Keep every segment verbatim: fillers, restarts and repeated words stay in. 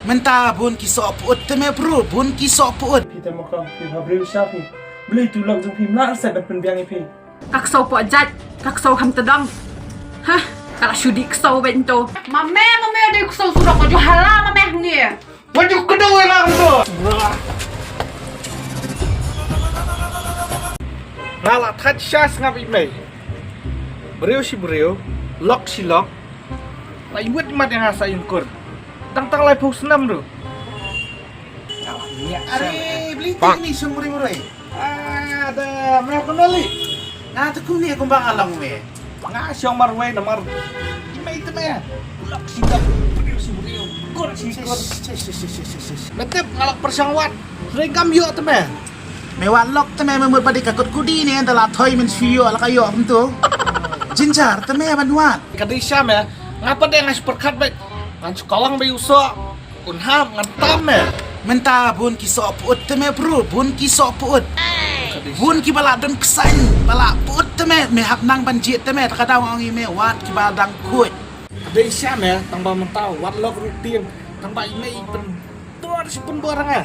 Mynta bun ki soh put te me bro, bun ki soh put. Phi te mo ka phi ha briew sha phi. Bli tu lok jong phi mla set da pynbiang ïa phi. Ka ksew poh jait, ka ksew kham tdong. Hah, ka la shu dih ksew bad nto. Ma me, ma me, dei ksew surok ka ju hala ma me ngi. Wat ju kdew ïa nga kumto. Nga la thait sha sngap i mei. Briew shi briew, lok shi lok. La iwit mat ïa nga sa ïngkur. Tang tang laiphew snem ruh. Are, beli ti ni sung beri murai. Ah, da meh kumno li. Nga tu kumne kumba nga long me. Nga shong marwei namar mei te me. Lok shi lok, briew shi briew, kur shi kur. Shish, shish, shish, shish, shish, shish. Me tip nga lok pyrshang wat. Hynrei kam ïoh te me. Me wat lok te me, me mut ba dei ka kot kudi ne, da la thoi men shu ïoh la ka ïoh kumto. Jinjar te me ban wat. Ka dei sha me. Nga pat de nga shu pyrkhat beit. Ngan shu kawang beit u soh. Un hap ngan tam me. Mynta bun ki soh put te me bro, bun ki soh put. Bun ki ba la don ksain, ba la put te me, me hap nang ban jied te me, ta ka daw nga ong ïa me wat ki ba dang khuid. Dei sha me, tang ba mynta wat lok ruh tieng, tang ba i mei i pynbor shi pynbor nga.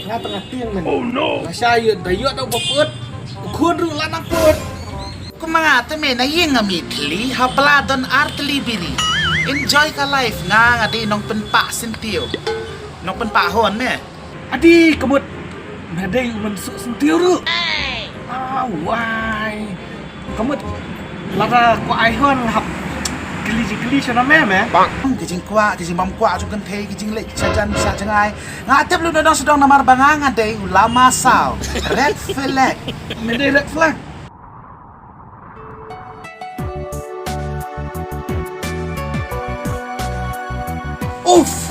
Nga tang nga tieng me. Oh no. La sha ïa da ïoh da u ba put. U khun ruh la nang put. Kumba nga te me na ïing nga mih thli, ha pla don ar tylli biri. Enjoy ka life, nga nga dei nongpynpah syntiew. Nongpynpah hon me. Adi ka mut. Me dei u mynsuk syntiew ruh. Ah, wai. Ka mut. Lada ko ai hon hap. Kli ji kli shana me me. Ki jingkwah, ki jingbam kwah jong kynthei, ki jingleh sha jan sha jngai. Nga tip lu da dong sdang namar ba nga nga dei u lama saw. Red flag. Me dei red flag. Uff!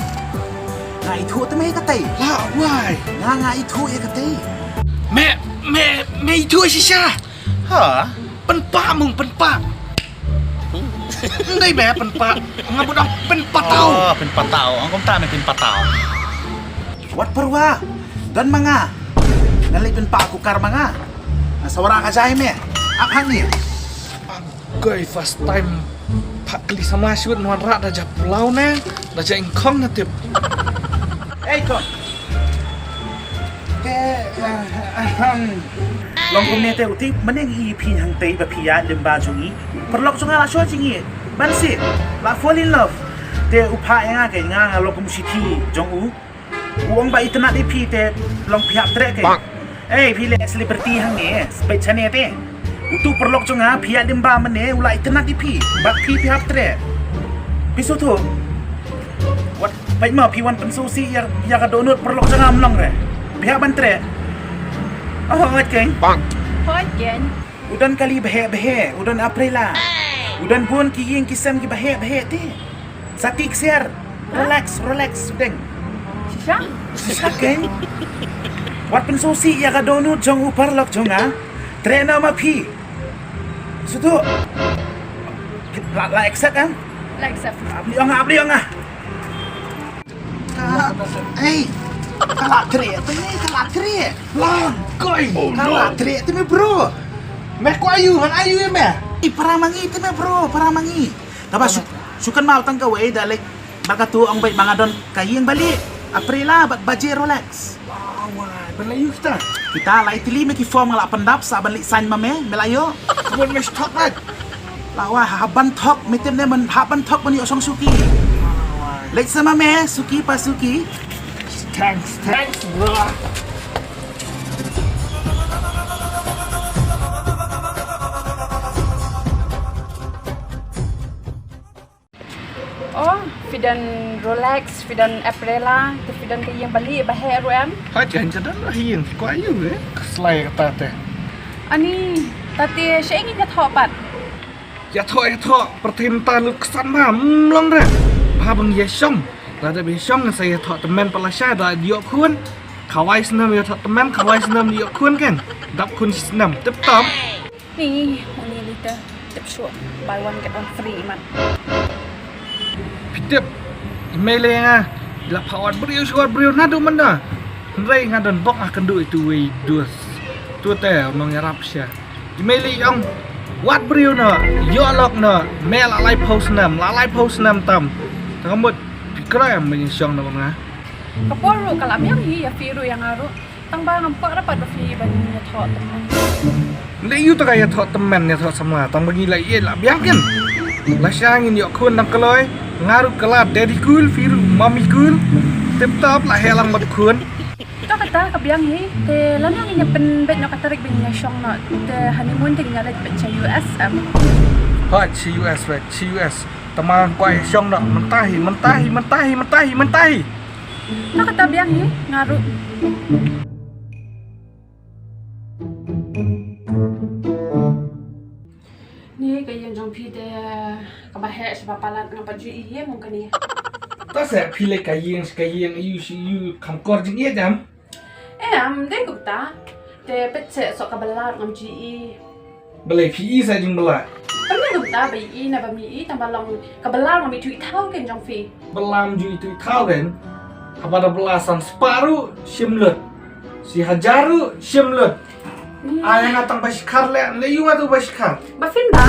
Nga ithuh te me ïa katei. La wai. Nga nga ithuh ïa katei. Me, me, me ithuh shisha. Ha? Pynpah mung pynpah. Ndei me pynpah. Nga budang pynpah tau. Oh, pynpah tau. Ang kumta me pynpah tau. Wat pyrwa. Don ma nga. Nga leh pynpah ku kar ma nga. Nga sawara ka jai me. Ap hang ni. Goi first time. Phah kli sama shut nuan rat da ja pulau ne, da ja ingkhong na tip. Ei kong. Te, eh, ahem. Long kumne te u tip, mane ngi i phi hang tei ba phi ïa lim ba jong i. Paralok jong nga la sho jong i. Ban si, la fall in love. Te u phah ïa nga ke nga nga long kum shithi jong u. U ong ba itynnad ïa phi te long phi hap treh ke. Ei, phi leh celebrity hangne, spet chane te. Utu paralok jong nga phi ïa dim ba mane u la itynnad ïa phi. Bad phi phi hap treh. Phi sngewthuh. Wat peit ma phi wan pynsngewsih ïa, ïa ka dohnud paralok jong nga, ym long re. Phi hap ban treh. Oh, hooid keiñ. Hooid keiñ. U don kali bheh bheh, u don Aprila. U don bun ki ïing ki sem ki bheh bheh te. Sa tik siar. Relax, relax, deng. Shisha? Shisha keiñ. Wat pynsngewsih ïa ka dohnud jong u paralok jong nga. Treh noh ma phi. Sngewthuh. La, la accept em? La accept. Ap liang ah, ap liang ah. Ka, ei, ka la treh te me, ka la treh. Lang koi. Ka la treh te me bro. Me ko ayu, ngan ayu ïa me. Ei, para ma ngi te me bro, para ma ngi. Kaba shu, shu kynmaw tang kawei da leit bad katu ong beit ba nga don ka ïing balieh, Aprila bad baje Rolex. Wow, wow. Ban leit ayu kita? Kita lai tylli me ki form nga la pyndap sa ban leit sign ma me, me la ïoh. Ka mut me shu thok lait. La wai hap ban thok, me tip ne, men hap ban thok ban ïoh shong suki. Wow, wow. Leit sa ma me, suki pa suki. Thanks, thanks bro. Oh, phi don Rolex, phi don Aprila, te phi don ka ïing balieh ba heh ruh em? Hooid, jan ka don ïing, ko ayu eh. Ka slai kata te. Ani, tate shaei ngin ïathoh pat? Ïathoh, ïathoh, pyrthei mynta lut ksan bha, ym long re. Bha ban ïashong. Lada ba ïashong ngan sa ïathoh tymmen pat lashai da ïoh khun. Khawai snem ïathoh tymmen, khawai snem ïoh khun keiñ. Dap khun shi snem, tip top. Ni, uni lita tip shuh, buy one get one free man. Phi tip, i mei lei nga, i la phah wat briew sha wat briew naduh mynta. Hynrei nga don bok nga kynduh ïa tu wei dos. Tu te u nongïarap sha. I mei lei ong, wat briew noh, ïoh lok noh, me la laiphew snem, la laiphew snem tam. Tang mut, phi kren em ban ïashong noh bad nga. Ka por ruh ka la biang hi ïa phi ruh ïa nga ruh. Tang ba ngam kwah ra pat ba phi ban ïathoh tymmen. Lei ïa uta ka ïathoh tymmen ïathoh samla tang ba ngi la ïeit la biang kin. Lashai ngin ïoh khun dang kloi. Nga ruh ka la daddy cool phi ruh mommy cool. Tip top la heh lang bad khun. To kata ka biang hi te lano ngin ïa pynbeit noh ka tarik ba ngin ïa shong noh te honeymoon te ngin ïa leit peit sha U S em. Hooid sha U S wei sha U S. Tang ba ngam kwah ïa shong noh mynta hi mynta hi mynta hi mynta hi mynta hi. To kata biang hi nga ruh. Ni ka ïing jong phi te kaba heh shaba palat ngam pat ju ïohi ïa mong kane. Ta se phi leit ka ïing ka ïing ïu shi ïu kham kor jingïeit em. Em dei kumta. Te peit seh soh ka bylla ngam ju ïohi. Balei phi i sa jingbylla? Kam dei kumta ba i na ba mi i tang ba long ka bylla ngam ithuh ithaw ken jong phi. Bylla ngam ju ithuh ithaw ken. Haba da bylla san spah ruh shim lut. Shi hajar ruh shim lut. Ai nga tang ba shikhar leh leh ïu nga tu ba shikhar. Ba phin ba.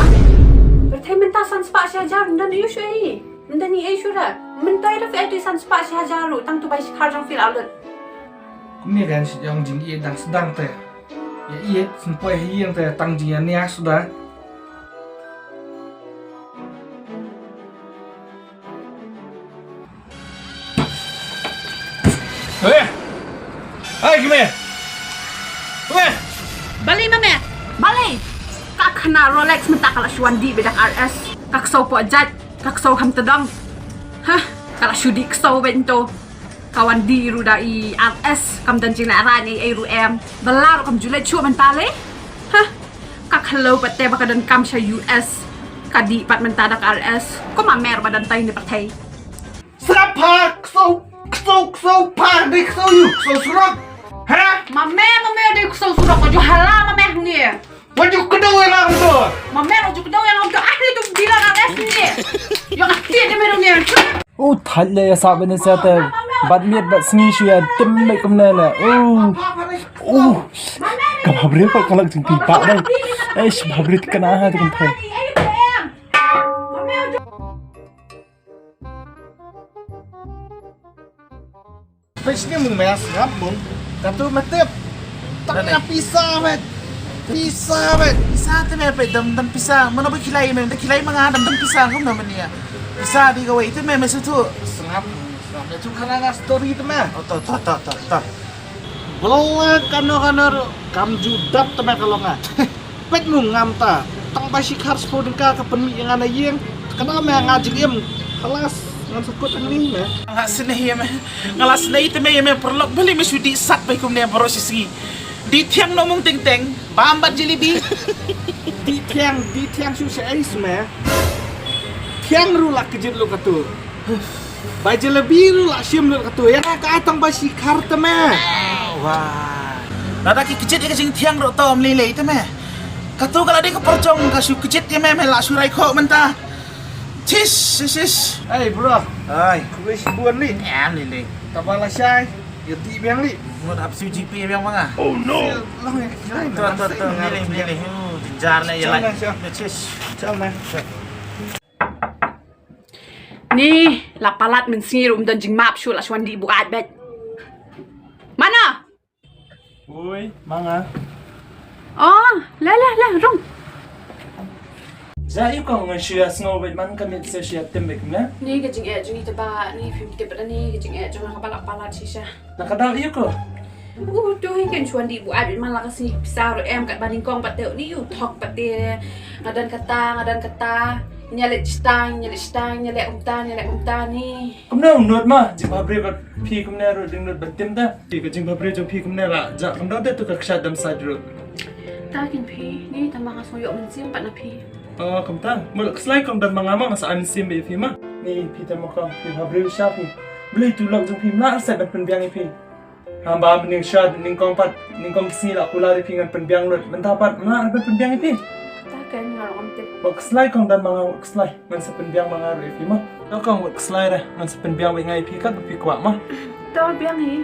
Pyrthei mynta san spah shi hajar ym don ïu shuh ei. Ym don ei shuh ra. Mynta ïa da phi ai tu san spah shi hajar ruh tang tu ba shikhar jong phi la lut. Kumne kan shi jong jingïeit dang sdang te. Ïa ïeit sngewpoi ha ïing te tang jingïania suda. Hei! Hei, come here! Come here! Balei ma me? Balei? Ka khana Rolex mynta ka la shu wan dih beit da ka R S. Ka ksew poh jait, ka ksew kham tdong. Hah, ka la shu dih ksew beit to. Ka wan dih ruh da i R S, kam don jingleh rah ei ei ruh em. Bylla ruh kam ju leit shuh mynta lei. Hah, ka khlem pat te ba ka don kam sha U S. Ka dih pat mynta da ka R S. Ko ma mer ba don tai ne pyrthei. Sngap pha, ksew, ksew, ksew pha, dei ksew ïu, ksew surok. Ha? Ma me, ma me, dei ksew surok, ka ju hala ma me hangne. Wat ju kdew ïa nga kumto. Ma me, wat ju kdew ïa nga kumto. Ah, ni tu bila ka res ni. Ïa nga tied ni me ni. U thait le ïa sa bene sa te. Bad miet bad sngi shu ïa tim me kumne le. U. U. Ka bhabriew ka lak jingpynpaw dei. Eish, bhabriew ka na ha tu kumthai. Peit shane mung me sngap mung. Katu me tip. Tang na pisa met. Pisa met. Pisa te me peit dam dam pisa. Mano ba khilai me, da khilai ma nga dam dam pisa ngam na mania. Pisa di kawei te me me sutu. Sngap mung sngap. Me tu khana na story te me. Oh, to to to to to. Bala kano kano kam ju dap te me ka long nga. Peit mung ngam ta. Tang ba shikhar spah ding ka ka pynmih ïa nga na ïing. Ka dang me nga jingim. Halas ngan sa kut hangne me. Nga la sngewsih ïa me. Nga la sngewsih te me ïa me paralok balei me shu dih sat bai kumne baroh shi sngi. Dih thiang noh mung teng teng. Bam bad jalebi. Dih thiang, dih thiang shu sha ais me. Thiang ruh la kjit lut katu. Bai jalebi ruh la shim lut katu. Ïa nga ka ai tang ba shikhar te me. Wah. Lada ki kjit ïa ka jingthiang ruh to ym lei lei te me. Katu ka la dei ka pyrshang ka shu kjit ïa me me la shu rai khoh mynta. Tis tis tis. Hey bro. Ai. Khublei shibun li. Em lei lei. Kaba lashai. Ïa ti biang li. Ngut hap siu G P biang ma nga. Oh no. Lang ïa ki lai. To to to lei lei lei lei. Hu jinjar na ïa lai. Tis. Chal na. Ni la palat mynsngi ruh ym don jingmap shuh la shu wan dih buaid beit. Mano? Oi, ma nga. Oh, la la la rung. Ja ïu kong ngan shu ïa sngew beit man ka miet se shu ïa tim beit kumne. Ni ka jingeh jong ngi te ba ni phim tip da ni ka jingeh jong nga ba la palat shisha. Na ka daw ïu ko. U tu hi ken shu wan dih buaid beit man la ka sngi pisa ruh em kat ba nyngkong pat te ni u thok pat te. Nga don kata nga don kata. Ïa leh shtang ïa leh shtang ïa leh kumta ïa leh kumta ni. Kumne u nud ma jingbhabriew bad phi kumne ruh dang nud bad tim da. Phi ka jingbhabriew jong phi kumne la ja kam dang te tu ka kshaid dam sait ruh. Ta kin phi ni tang ma nga sngew ïoh mynsiem pat na phi. Oh kumta mut kslai kong dang ma nga ma nga sa ai mynsiem bad phi ma. Ni phi te ma kong phi bhabriew sha phi. Balei tu lok jong phi mla arsai ban pynbiang ïa phi. Haba mynnyngshad nyngkong pat nyngkong ki sngi la kular ïa phi ngan pynbiang lut mynta pat mla ban pynbiang ïa phi. Ta ken nga ruh ngam tip. Wat kslai kong dang ma nga wat kslai. Ngan sa pynbiang ma nga ruh ïa phi ma. To kong wat kslai re ngan sa pynbiang beit nga ïa phi kat ba phi kwah ma. To biang hi.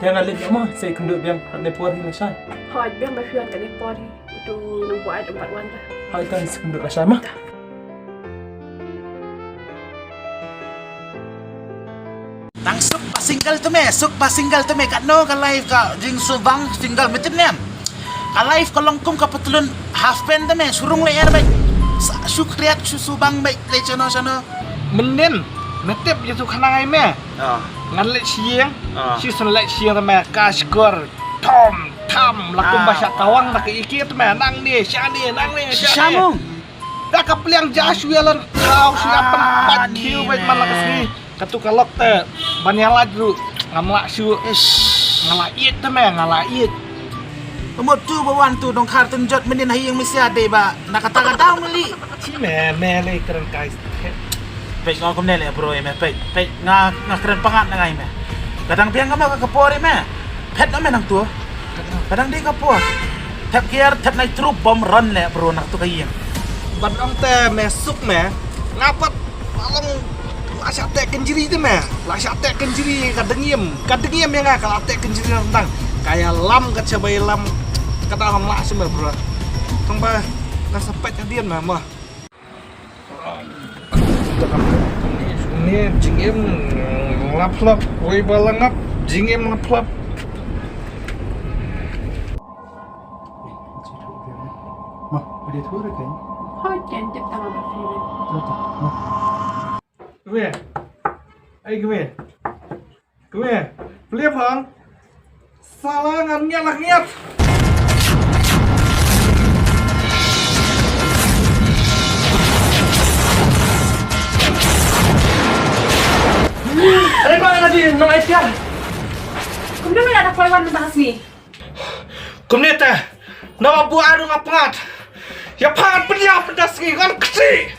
Te nga leit ma sa ïakynduh biang kat ne por hi lashai. Hooid biang ba phi wan kat ne por hi. Utu nang buaid um pat wan re. Hooid to ngan sa ïakynduh lashai ma. Tang suk ba sing Single te me, suk ba single te me, katno ka life ka jingsubang single, mynta ne em. Ka life ka long kum ka patlun half pant te me, shu rung lyer beit. Sa, shu khriat, shu subang beit, leit shano shano. Mynnin, me tip ïa tu khana ngai me. Ah. Ngan leit sha ïing, ah, shu shu leit sha ïing te me, ka shkor thom tham, la kum ba, ah, shah tawang da ka ïa ki te me, nangne shane, nangne shane. Shisha mo? Da ka pliang ja shu ïalan thaw shu ïa pynpat khiew beit man la ka sngi. Katu ka lok te ban ïalait ruh ngam lah shuh. Ish. Nga la ïeit te me, nga la ïeit. Ka mut tu ba wan tu dong khar tynjot mynnin ha ïing misia dei ba na kata ka daw meli. Shi me, me lei kren kai. Peit nga kumne leh bro ïa me, peit, peit nga, nga kren pyngngad na ngai me. Ka dang biang ka ma ka por ïa me. Phet na me nangtu. Ka dang dei ka por. Thep gear, thep nitro bom run leh bro nangtu ka ïing. Ban ong te me suk me. Nga pat la long la shah teh kynjri te me. La shah teh kynjri ka dyngiam. Ka dyngiam ïa nga ka la teh kynjri tang. Ka ïalam ka cha ba ïalam. Ka dang lam lah shu me bro. Tang ba nga sa peit hadien me mo. Ni jingim laplap, wei ba la ngap jingim laplap. Ma, dia tu rekan. Hoi, kan tip tang ba sini. Tuh, tuh, ma. Gue. Ai gue. Kmie, plie phong. Sala ngan ngiat lah ngiat. Ai ba na di nong ai pia. Kumno me la da poi wan mynta ka sngi? Kumne te, naba buaid ruh nga pyngngad. Ïa phan pynïap mynta sngi ngan ksih.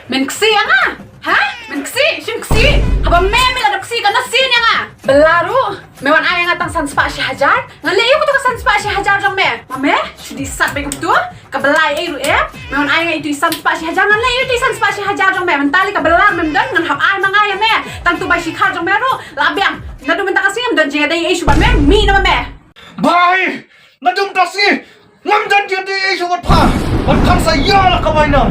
Men ksih ïa nga? Ha? Men ksih, shim ksih. Haba me me la da ksih ka na sien ïa nga. Bela ruh, me wan ai ïa nga tang san spah shi hajar. Ngan leh ïa u tu ka san spah shi hajar jong me. Ma me, shu dih sat beit kumtu. Ka bela ei ruh eh. Me wan ai ïa nga itu i san spah shi hajar, ngan leh ïa itu i san spah shi hajar jong me. Mynta lei ka bela mem don, ngan hap ai ma nga ïa me. Tang tu bai shi khar jong me ruh la biang. Naduh mynta ka sngi mem don jingïadei ei shuh bad me, mih na ma me. Bai! Naduh mynta sngi ngam don jingïadei ei shuh bad pha. Bad pha sa ïa la ka bai na.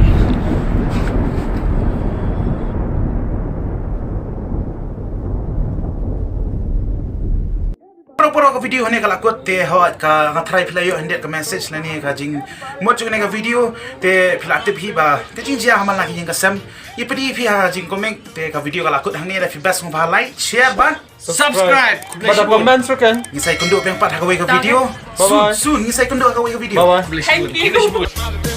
Para para ka video hangne ka la kut te, hooid ka nga tharai phi la ïoh hynrei ka message lane ka jingmut jong kane ka video te phi la tip hi ba ka jingjia ha man la ka ïing ka sem. Ïa phi, phi ha jingcomment te ka video ka la kut hangne, da phi best mo ba like, share bad subscribe. Bad comment ruh kan. Ngi sa ïakynduh biang pat ha kawei ka video. Bye bye. Soon, soon ngi sa ïakynduh ha kawei ka video. Bye bye. Thank you.